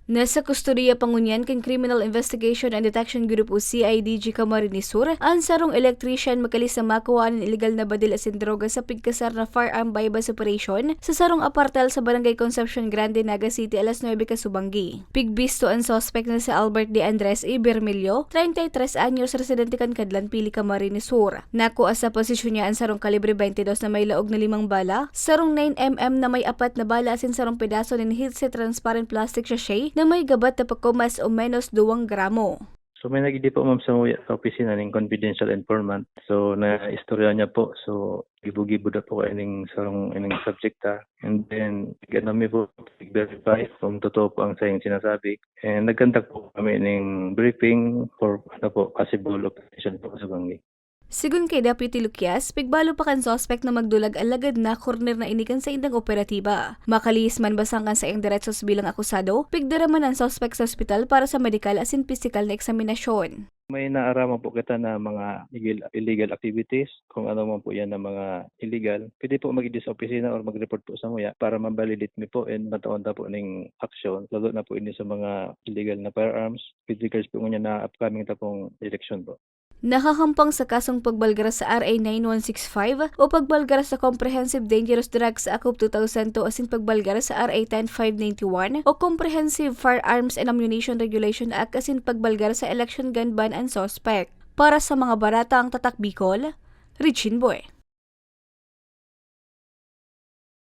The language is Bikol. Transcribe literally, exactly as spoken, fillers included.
Nasa kustodiya pa ngunyan kan Criminal Investigation and Detection Group o C I D G Camarines Sur an sarong electrician makalis na makuha an illegal na badil asin droga sa pigkasar na firearm buy-bust operation sa sarong apartel sa Barangay Concepcion Grande, Naga City, alas nuebe kasubanggi. Pigbisto an suspek na si Albert de Andres y Bermilio, treinta y tres anyos, residente kan Kadlan, Pili, Camarines Sur. Nakua sa posisyon niya an sarong kalibre twenty-dos na may laog na limang bala, sarong nine M M na may apat na bala asin sarong pedaso nin heatsay transparent plastic sachet na may gabat na pako mas o menos duwang gramo. So, may nag-idi po, ma'am, sa muya sa opisina ning confidential informant. So, naistorya niya po. So, gibo-gibo na po kayo ning sarong, ining subjekta. And then, ano mi po, verify kung totoo po ang sayang sinasabi. And nagkandak po kami ning briefing for, ano po, possible operation po sa Bangli. Sigon kay Deputy Luquias, pigbalo pa kan suspek na magdulag alagad na-corner na ini kan saindang operatiba. Makalihis man basang kan saiyang diretsos bilang akusado, pigdara man an suspek sa ospital para sa medikal asin pisikal na eksaminasyon. May naaraman po kita na mga illegal, illegal activities, kung ano man po yan na mga illegal. Pwede po mag-idi sa opisina or mag-report po sa muya para ma-validate mi po and matawan ta po ning action, lalo na po ini sa mga illegal na firearms. With regards po ngunyan na upcoming ta pong election po. Nakahampang sa kasong pagbalgar sa R A nine one six five o pagbalgar sa Comprehensive Dangerous Drugs Act of two thousand two asin pagbalgar sa R A ten five ninety-one o Comprehensive Firearms and Ammunition Regulation Act asin pagbalgar sa election gun ban an suspek. Para sa Mga Baretang Tatak Bicol, Richin Boy.